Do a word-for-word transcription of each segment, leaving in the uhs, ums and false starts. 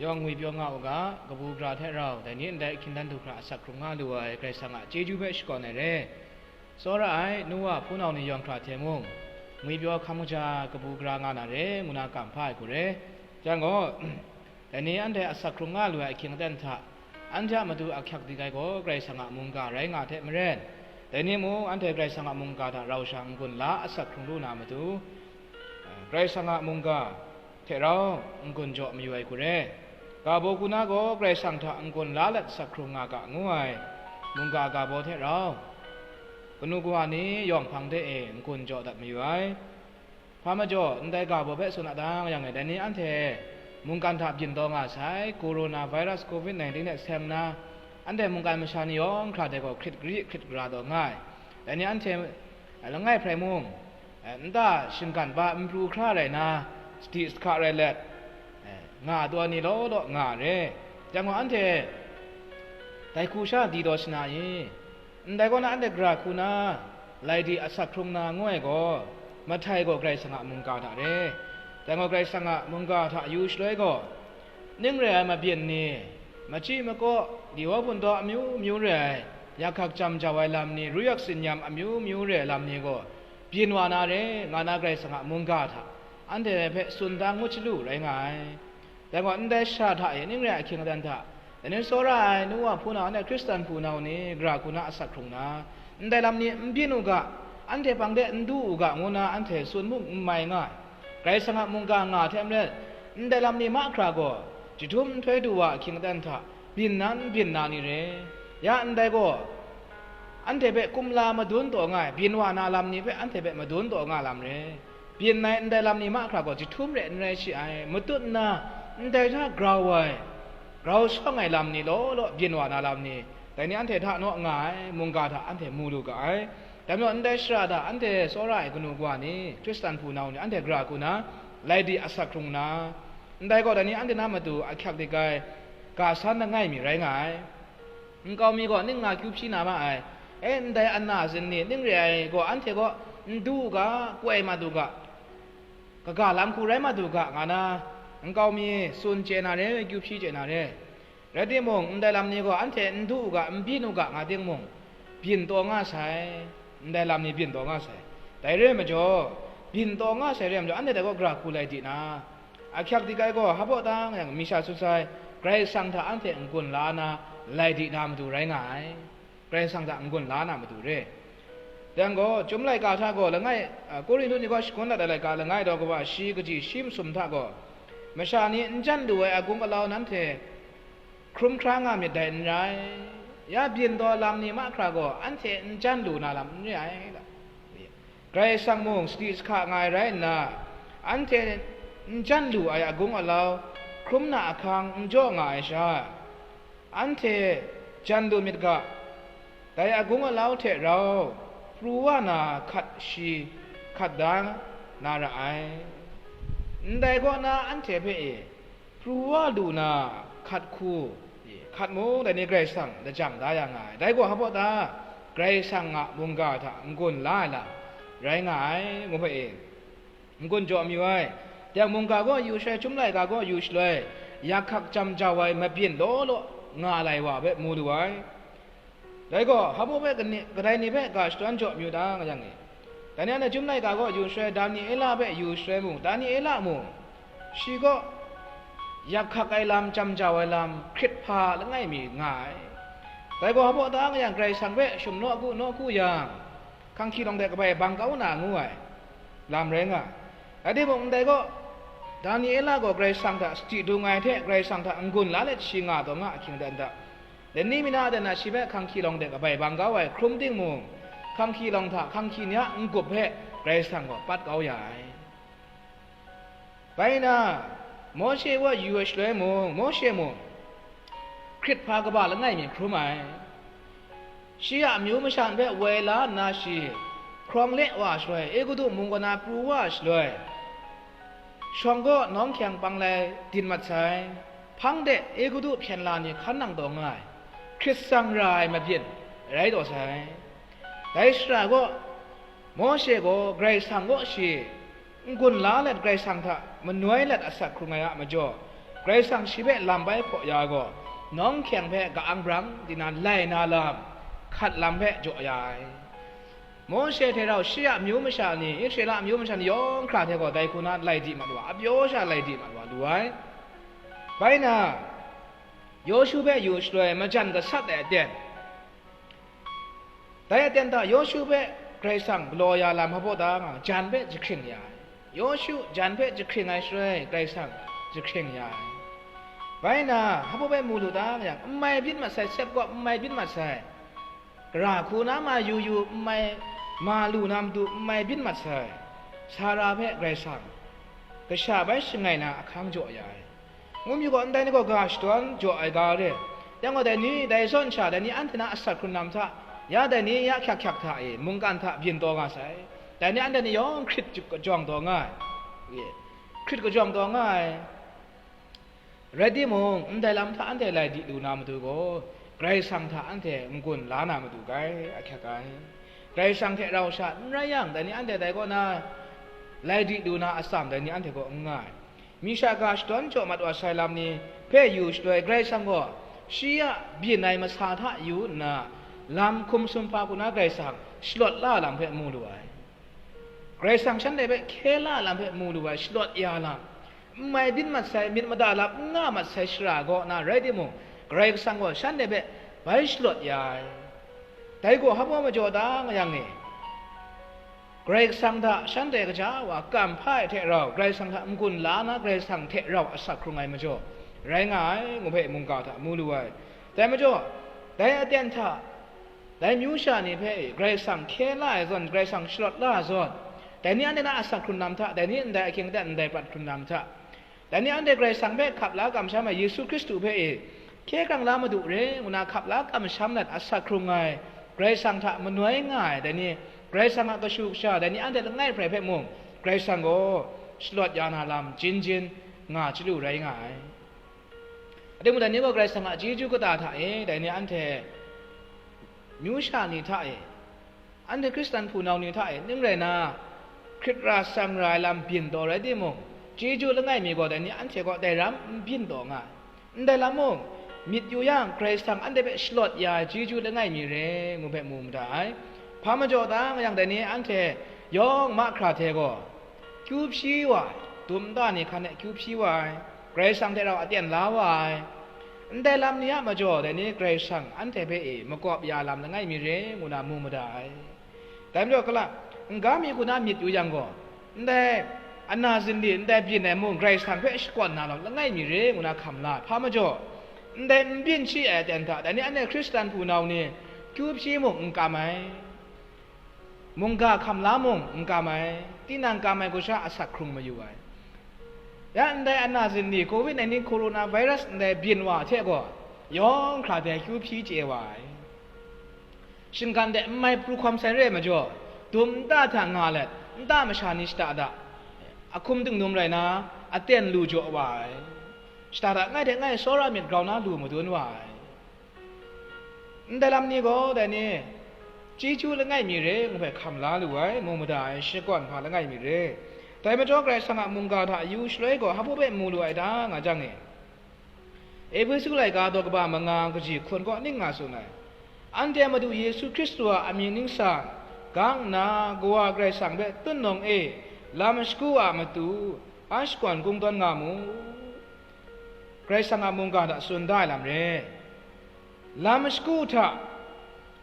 Yawng ngwipyaw nga u ga, kabu gara hte rau, dai ni ndai ahkying dan du hkra asak hkrung nga lu ai Karai Kasang a chyeju hpe shakawn ai re. Tsawra ai, nu wa hpunau ni yawng hkra hte mung, ngwipyaw hkam kaja kabu gara nga na re, ngu na kam hpa ai hku re. Chyang gaw, dai ni anhte asak hkrung nga lu ai ahkying aten hta, anhte a matu ahkyak dik ai gaw Karai Kasang a mungga rai nga hte maren, dai ni mung anhte Karai Kasang a mungga hta rau sha n-gun la asak hkrung lu na matu, Karai Kasang a mungga hte rau n-gun jaw mayu ai hku re. Ga baw hku na gaw Karai Kasang hta n-gun la let asak hkrung nga ga ngu ai mungga ga baw hte rau, kanu kawa ni yawng hpang de e n-gun jaw dat mayu ai. Hpa majaw, ndai ga baw hpe tsun a dang yang e, dai ni anhte mungkan hta byin taw nga sai, coronavirus covid nineteen hte seng nna, anhte mungkan masha ni yawng hkra de gaw hkrit gari hkrit gara taw nga ai. Dai ni anhte langai hprai mung, eh, nta shinggan ba n pru hkra rai na, sadi sahka rai let, eh, nga taw ai ni law law nga re. Chyang gaw, anhte dai hku sha di taw shana i? Ndai kaw na anhte gara hku na, lai di asak hkrung na ngu ai gaw, mahtai gaw Karai Kasang a mungga hta re. Dai gaw Karai Kasang a mungga hta yu shaloi gaw, ning re ai mabyin ni, machyi makaw, diwa bun daw amyu myu re ai, yak hkak jam jau ai lam ni, ru yak tsin yam amyu myu re ai lam ni gaw, byin wa na re, nga na Karai Kasang a mungga hta, anhte hpe tsun da ngut shalu rai nga ai. Dai gaw, ndai shara hta e ning re ai ahkying aten hta, dai ni tsawra ai nu wa hpunau, anhte Hkristan hpunau ni gara hku na asak hkrung na, ndai lam ni n byin u ga, anhte hpang de n du u ga, ngu na anhte tsun mung n mai nga ai. Karai Kasang a mungga nga hte maren, ndai lam ni mahkra gaw, jahtum nhtoi du wa ahkying aten hta, byin na n byin na ni re? Ya ndai gaw, anhte hpe kumla madun taw nga ai, byin wa na lam ni hpe anhte hpe madun taw nga lam re. Byin ai ndai lam ni mahkra gaw jahtum re n rai shi ai, matut nna ndai hta grau ai, grau shawng ai lam ni law law byin wa na lam ni, dai ni anhte hta naw nga ai, mungga hta anhte mu lu ga ai. Dai majaw ndai shara hta anhte tsawra ai kanu kawa ni, Hkristan hpunau ni, anhte gara hku na, lai di asak hkrung na, ndai gaw dai ni anhte na matu ahkyak dik ai, ga san langai mi rai nga ai. Nkau mi gaw ning nga kyu hpyi na ma ai. E, ndai ana zin ni ning re ai gaw, anhte gaw n du u ga, koi mat u ga, kaga lam hku rai mat u ga, nga na nkau mi tsun chye na re, kyu hpyi chye na re. Rai timung, ndai lam ni gaw anhte n du u ga, n byin u ga, nga ting mung, byin taw nga sai, ndai lam ni byin taw nga sai. Dai re ai majaw, byin taw nga sai re ai majaw, anhte dai gaw gara hku lai di na, ahkyak dik ai gaw, hpa baw tang yang, mi sha tsun sai, Karai Kasang hta anhte n-gun la na, lai di na matu rai nga ai. Karai Kasang hta n-gun la na matu re. Yang gaw, Chyum laika hta gaw langai, a, Korinhtu ni gaw shagun dat ai laika langai daw kawa shi kaji shi masum hta gaw, masha ni n jan lu ai agung alau nanhte hkrum hkra nga myit dai n rai. Ya byin taw lam ni mahkra gaw, anhte n jan lu na lam n re ai. Karai Kasang mung sadi sahka nga ai rai nna, anhte n jan lu ai agung alau, hkrum na ahkang n jaw nga ai sha, anhte jan lu myit ga, dai agung alau hte rau pru wa na hkat shi hkat da na ra ai. Ndai kaw na anhte hpe e, pru wa lu na hkat hku, hkat mung dai ni Karai Kasang lajang da ya nga ai. Dai gaw hpa baw ta, Karai Kasang a mungga hta n-gun la ai lam rai nga ai, ngu hpe e, n-gun jaw mayu ai. Teng mungga gaw yu shaloi, Chyum laika gaw yu shaloi, yak hkak jam jau ai mabyin law law nga lai wa hpe mu lu ai. Dai gaw, hpa baw hpe kani-, kadai ni hpe ga shadawn jaw mayu ta nga yang e? Dai ni anhte Chyum laika gaw yu shaloi, Daniela hpe yu shaloi mung, Daniela mung, shi gaw yak hkak ai lam, jam jau ai lam, hkrit hpa langai mi nga ai. Dai gaw, hpa baw ta nga yang, Karai Kasang hpe shum nawku nawku yang, hkanghki lawng de kabai bang kau na ngu ai lam rai nga ai. Rai timung, ndai gaw, Daniela gaw Karai Kasang hta sadi dung ai hte, Karai Kasang hta n-gun la let shi nga taw nga ahkying dan hta, lani mi na dan na shi hpe hkanghki lawng de kabai bang kau ai hkrum timung, hkanghki lawng hta hkanghki ni a n-gup hpe Karai Kasang gaw pat kau ya ai. Bai nna, Mawshe wa yu ai shaloi mung, Mawshe mung, hkrit hpa kaba langai mi hkrum ai. Shi a amyu masha hpe woi la nna shi hkrawng le wa shaloi, Egutu mung kaw na pru wa shaloi, shawng kaw nawng hkyeng pang lai din mat sai, hpang de Egutu hpyen la ni hkan nang taw nga ai, hkrit tsang ra ai mabyin rai taw sai. Dai shara gaw, Mawshe gaw Karai Kasang kaw shi n-gun la let, Karai Kasang hta manoi let asak hkrung ai a majaw, Karai Kasang shi hpe lam bai hpaw ya gaw, nawng hkyeng hpe ka-ang brang di na lai na lam, hkat lam hpe jaw ya ai. Mawshe hte rau shi a amyu masha ni, Israela amyu masha ni yawng hkra hte gaw dai hku na lai di mat wa, apyaw sha lai di mat wa lu ai. Bai na, Yawshu hpe yu shaloi majan gasat ai aten, dai aten hta Yawshu hpe Karai Kasang galaw ya lam hpaw da nga, jan hpe jahkring ya ai. Yawshu jan hpe jahkring ai shaloi Karai Kasang jahkring ya ai. Bai na, hpaw hpe mu lu da nga yang, n mai byin mat sai, sep kawp n mai byin mat sai, gara hku na ma yu yu n mai, ma lu na matu n mai byin mat sai, Sara hpe Karai Kasang kasha bai shangai na ahkang jaw ya ai. Ngu mi gaw, ndai ni gaw ga shadawn jaw ai ga re. Yang gaw, dai ni, dai zawn sha, dai ni anhte na asak hkrun lam hta, ya dai ni ya hkyak hkyak hta e mungkan hta byin taw nga sai. Dai ni anhte ni yawng hkrit kajawng taw nga ai. Hkrit kajawng taw nga ai. Rai timung, ndai lam hta anhte lai di lu na matu gaw, Karai Kasang hta anhte n-gun la na matu gai, ahkyak ai. Karai Kasang hte rau sha n rai yang, dai ni anhte dai kaw na lai di lu na atsam, dai ni anhte gaw n nga ai. Mi sha ga shadawn jaw mat wa sai lam ni hpe yu shaloi, Karai Kasang gaw shi a byin ai masa hta yu nna, lam hkum sumhpa hku na Karai Kasang shalawt la lam hpe mu lu ai. Karai Kasang shanhte hpe hkye la lam hpe mu lu ai, shalawt ya lam, n mai byin mat sai, myit mada lam n nga mat sai shara kaw na rai timung, Karai Kasang gaw shanhte hpe bai shalawt ya ai. Dai gaw hpa majaw da nga yang e, Karai Kasang hta shanhte kaja wa kam hpa ai hte rau, Karai Kasang hta n-gun la na, Karai Kasang hte rau asak hkrung ai majaw rai nga ai, ngu hpe mungga hta mu lu ai. Dai majaw, dai aten hta, dai myu sha ni hpe Karai Kasang hkye la ai zawn, Karai Kasang shalawt la ai zawn, dai ni anhte na asak hkrun lam hta, dai ni ndai ahkying aten ndai prat hkrun lam hta, dai ni anhte Karai Kasang hpe hkap la kamsham ai Yesu Hkristu hpe e hkye hkrang la madu re, ngu na hkap la kamsham dat asak hkrung ai, Karai Kasang hta manoi nga ai, dai ni Karai Kasang a kashu kasha, dai ni anhte langai hprai hpe mung, Karai Kasang gaw shalawt ya na lam jin jin nga chyalu rai nga ai. Ating mung dai ni gaw Karai Kasang a chyeju kata hta e, dai ni anhte myu sha ni hta e, anhte Hkristan hpunau ni hta e, ning rai na, hkrit ra sang ra ai lam byin taw rai timung, chyeju langai mi gaw dai ni anhte kaw dai ram n byin taw nga ai. Ndai lam mung, myit yu yang, Karai Kasang anhte hpe shalawt ya ai chyeju langai mi re, ngu hpe mu mada ai. Hpa majaw da nga yang, dai ni anhte yawng mahkra hte gaw, kyu hpyi wa ai, dum nta ni hkan e kyu hpyi wa ai, Karai Kasang hte rau aten la wa ai. Ndai lam ni a majaw, dai ni Karai Kasang anhte hpe e makawp ya lam langai mi re, ngu na mu mada ai. Dai majaw, kala, n-ga mi hku na myit yu yang gaw, ndai ana zinli, ndai byin ai mung Karai Kasang hpe shakawn na lam langai mi re, ngu na hkam la ai. Hpa majaw, ndai n byin shi ai aten hta, dai ni anhte Hkristan hpunau ni kyu hpyi mung n kam ai. Mungga hkam la mung n kam ai, tinang kam ai hku sha asak hkrung mayu ai. Ya ndai ana zinli, covid nineteen coronavirus ndai byin wa hte gaw, yawng hkra dai kyu hpyi chye wa ai. Shinggan de n mai pru hkawm sai re ai majaw, dum nta hta nga let, nta masha ni shada da, ahkum dingnum rai na, aten lu jaw wa ai. Shada da ngai hte ngai tsawra myit grau na lu madun wa ai. Ndai lam ni gaw, dai ni, chyeju langai mi re, ngu hpe hkam la lu ai, mu mada ai, shakawn hpa langai mi re. Dai majaw, Karai Kasang a mungga hta yu shaloi gaw, hpa hpe mu lu ai ta, nga jang e, Ehpesu laika daw kaba manga kaji hkun kaw ning nga tsun ai, anhte Madu Yesu Hkristu a amying ningsang gang nna, Kawa Karai Kasang hpe tutnawng e lam shagu a matu, a shakawn kungdawn nga mu. Karai Kasang a mungga hta tsun da ai lam re. Lam shagu hta,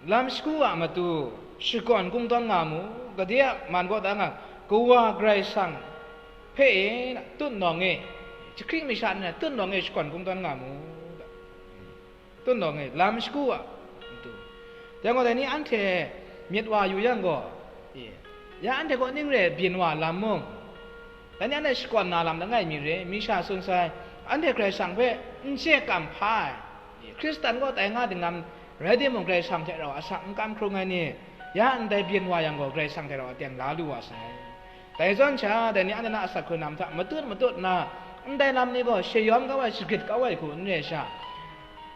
lam shagu a matu shakawn kungdawn nga mu, gade a man kaw da nga, Kawa Karai Kasang hpe e, tutnawng e, jahkring masha ni na tutnawng e shakawn kungdawn nga mu, tutnawng e, lam shagu a matu. Dai gaw, dai ni anhte myit wa yu yang gaw, e, ya anhte kaw ning re byin wa lam mung, dai ni anhte shakawn na lam langai mi re, mi sha tsun sai, anhte Karai Kasang hpe n chye kam hpa ai, Hkristan gaw tai nga dinglam rai timung, Karai Kasang hte rau asak n kam hkrung ai ni, ya ndai byin wa yang gaw, Karai Kasang hte rau aten la lu wa sai. Dai zawn sha, dai ni anhte na asak hkrun lam hta matut matut nna, ndai lam ni gaw shayawm kau ai, shagrit kau ai hku n re sha,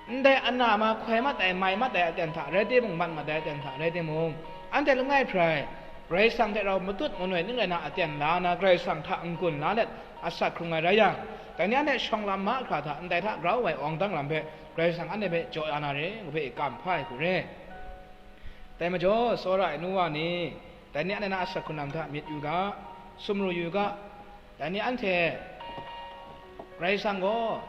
ndai ana mahkoi mat ai, mai mat ai aten hta rai timung, mat mat ai aten hta rai timung, anhte langai hprai Karai Kasang hte rau matut manoi ning rai na aten la na, Karai Kasang hta n-gun la let asak hkrung ai rai yang, dai ni anhte shawng lam mahkra hta ndai hta grau ai awng dang lam hpe Karai Kasang anhte hpe jaw ya na re, ngu hpe kam hpa ai hku re. Dai majaw, tsawra ai nu wa ni, dai ni anhte na asak hkrung lam hta myit yu ga, sumru yu ga, dai ni anhte Karai Kasang gaw,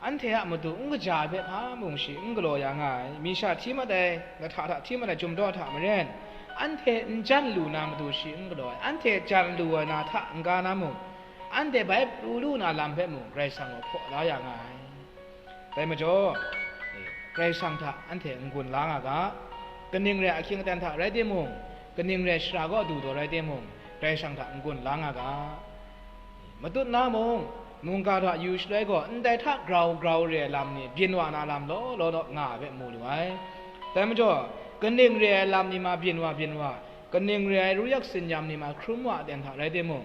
anhte a matu n kaja ai hpe hpa mung shi n galaw ya nga ai, mi sha hti mat ai, lahta hta hti mat ai, chyum daw hta maren, anhte n jan lu na matu shi n galaw ai, anhte jan lu ai na hta n-ga na mung, anhte bai pru lu na lam hpe mung Karai Kasang gaw hpaw la ya nga ai. Dai majaw, Karai Kasang hta anhte n-gun la nga ga, kaning re ai ahkying aten hta rai timung, kaning re ai shara kaw du taw rai timung, Karai Kasang hta n-gun la nga ga. Matut na mung, mungga hta yu shaloi gaw, ndai hta grau grau re ai lam ni byin wa na lam law law law nga ai hpe mu lu ai. Dai majaw, kaning re ai lam ni ma byin wa byin wa, kaning re ai ruyak tsinyam ni ma hkrum wa aten hta rai timung,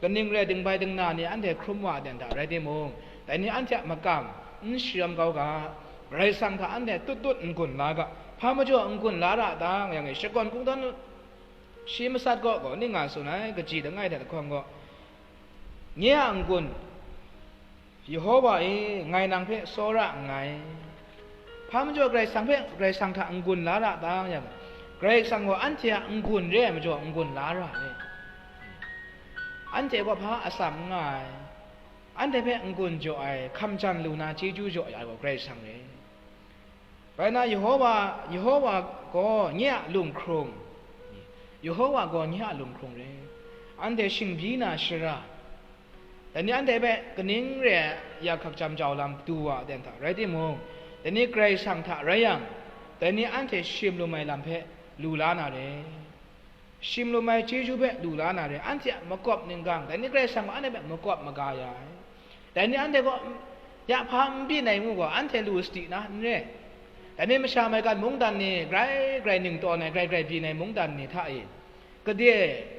kaning re ai dingbai dingna ni anhte hkrum wa aten hta rai timung, dai ni anhte a makam n shayawm kau ga, Karai Kasang hta anhte tut tut n-gun la ga, hpa majaw n-gun la ra dang, yang e shakawn kungdawn shi masat gaw, gaw ning nga tsun ai, kaji langai hte lahkawng gaw, nye a n-gun, Yehowa e, ngai nang hpe tsawra nngai. Hpa majaw Karai Kasang hpe, Karai Kasang hta n-gun la ra dang yang, Karai Kasang gaw anhte a n-gun re ai majaw n-gun la ra ai. Anhte gaw hpa atsam n nga ai, anhte hpe n-gun jaw ai, hkam jan lu na chyeju jaw ya ai gaw Karai Kasang re. Bai na, Yehowa, Yehowa gaw nye a lunghkrung, Yehowa gaw nye a lunghkrung re. Anhte shingbyi na shara, dai ni anhte hpe kaning re ai yak hkak jam jau lam du wa aten hta rai timung, dai ni Karai Kasang hta rai yang, dai ni anhte shim lum ai lam hpe lu la na re. Shim lum ai chyeju hpe lu la na re, anhte a makawp ninggang, dai ni Karai Kasang gaw anhte hpe makawp maga ya ai. Dai ni anhte gaw, ya hpa n byin ai ngu gaw, anhte lu sadi na n re. Dai ni masha maigan mungdan ni, grai grai ning tawn ai, grai grai byin ai mungdan ni hta e, gade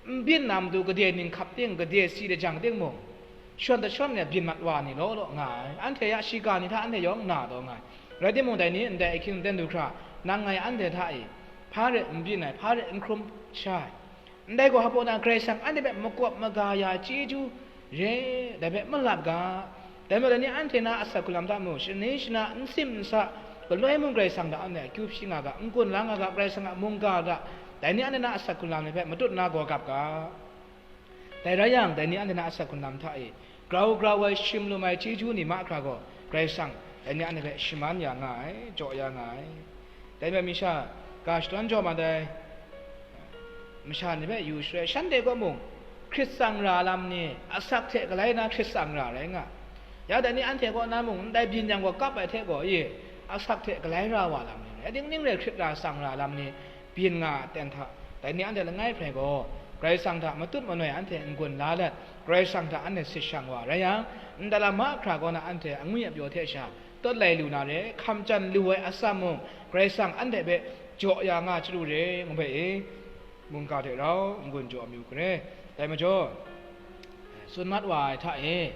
n byin na matu, gade ninghkap ting, gade si lajang ting mung, shawn dashawn ai byin mat wa ni law law nga ai. Anhte ya shiga ni hta anhte yawng na taw nga ai. Rai timung, dai ni ndai ahkying aten du hkra, nang ngai anhte hta e, hpa re n byin ai, hpa re n hkrum sha ai. Ndai gaw hpa na Karai Kasang anhte hpe makawp maga ya chyeju re, dai hpe malap ga. Dai majaw, dai ni anhte na asak hkrung lam hta mung, shani shana, n sim n sa, galoi mung Karai Kasang hta anhte akyu hpyi nga ga, n-gun la nga ga, Karai Kasang a mungga hta, dai ni anhte na asak hkrung lam ni hpe matut na gaw gap ga. Dai rai yang, dai ni anhte na asak hkrung lam hta e, grau grau ai, shim lum ai chyeju ni mahkra gaw, Karai Kasang dai ni anhte hpe shaman ya nga ai, jaw ya nga ai. Dai hpe mi sha ga shadawn jaw mat ai masha ni hpe yu shaloi, shanhte gaw mung hkrit tsang ra lam ni, asak hte galai na hkrit tsang ra rai nga. Ya dai ni anhte kaw na mung, ndai byin yang gaw kap ai hte gaw, ye, asak hte galai ra wa lam ni rai, ating ning rai hkrit ra tsang ra lam ni, byin nga ai aten hta, dai ni anhte langai hprai gaw, Karai Kasang hta matut manoi anhte n-gun la let, Karai Kasang hta anhte sit shang wa rai yang, ndai lam mahkra kaw na anhte angwi apyaw hte sha tawt lai lu na re, hkam chyan lu ai atsam mung, Karai Kasang anhte hpe jaw ya nga chyalu re, ngu hpe e, mungga hte rau n-gun jaw amyu hku re. Dai majaw, tsun mat wa ai hta e,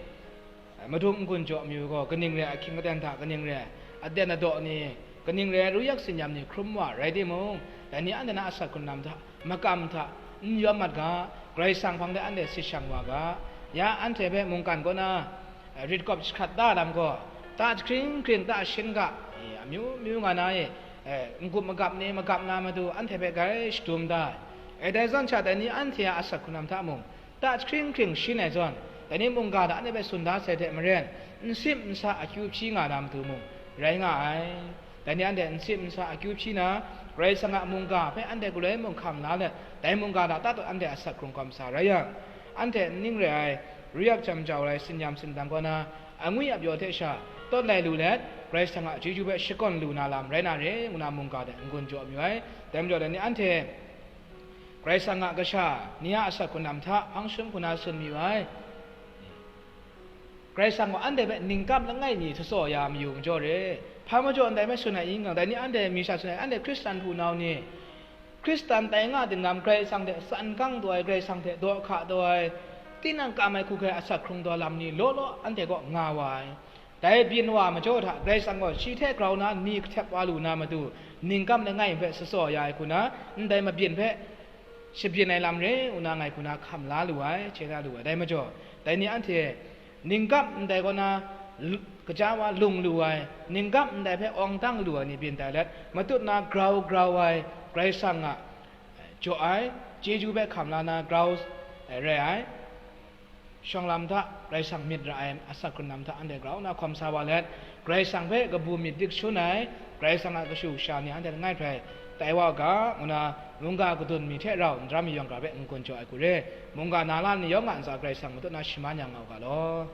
Madung n-gun jaw amyu gaw, kaning re ai ahkying aten hta, kaning re ai aten adaw ni, kaning re ai ruyak tsinyam ni hkrum wa rai timung, dai ni anhte na asak hkrung lam hta, makam hta, n yawm mat ga, Karai Kasang hpang de anhte sit shang wa ga, ya anhte hpe mungkan kaw na, eh, rit kawp jahkrat da lam gaw, ta jahkring hkring, ta shin ga, eh, amyu myu nga na e, eh, n-gup magap ni, magap na matu, anhte hpe grai shadum da ai. Eh, dai zawn sha, dai ni anhte a asak hkrung lam hta mung, ta jahkring hkring shin ai zawn, dai ni mungga hta anhte hpe tsun da sai hte maren, n sim n sa akyu hpyi nga na matu mung, rai nga ai. Dai ni anhte n sim n sa akyu hpyi na, Karai Kasang a mungga hpe anhte galoi mung hkam la let, dai mungga hta tatut anhte asak hkrung hkawm sa rai yang, anhte n ning re ai, ruyak jam jau ai tsinyam tsindang kaw na, angwi apyaw hte sha tawt lai lu let, Karai Kasang a chyeju hpe shakawn lu na lam rai na re, ngu na mungga hte n-gun jaw amyu ai. Dai majaw, dai ni anhte Karai Kasang a kasha ni a asak hkrung lam hta hpang shum hku na tsun mayu ai. Karai Kasang gaw anhte hpe ningkam langai mi htatsaw ya mayu majaw re. Hpa majaw ndai hpe tsun ai n gang, dai ni anhte mi sha tsun ai, anhte Hkristan hpunau ni, Hkristan tai nga dinglam, Karai Kasang hte tsan gang taw ai, Karai Kasang hte daw hka taw ai, tinang kam ai hku hkai asak hkrung taw lam ni law law anhte kaw nga wa ai. Dai byin wa majaw hta, Karai Kasang gaw shi hte grau na ni kahtep wa lu na matu, ningkam langai hpe tsatsaw ya ai hku na, ndai mabyin hpe shabyin ai lam re nna ngai hku na hkam la lu ai, chye na lu ai. Dai majaw, dai ni anhte ninggap ndai kaw na l-, kaja wa lung lu ai, ninggap ndai hpe awng dang lu ai ni byin tai let, matut na grau grau ai Karai Kasang a jaw ai, chyeju hpe hkam la na grau ai rai ai. Shawng lam hta Karai Kasang myit ra ai asak hkrun lam hta anhte grau nna hkawm sa wa let, Karai Kasang hpe kabu myit dik shun ai, Karai Kasang a kashu kasha ni anhte langai hkrai tai wa u ga, ngu na mungga kadun mi hte rau ndara mi yawng gara hpe n-gun jaw ai hku re. Mungga na la ni yawng a ntsa Karai Kasang matut na shaman ya nga u ga law.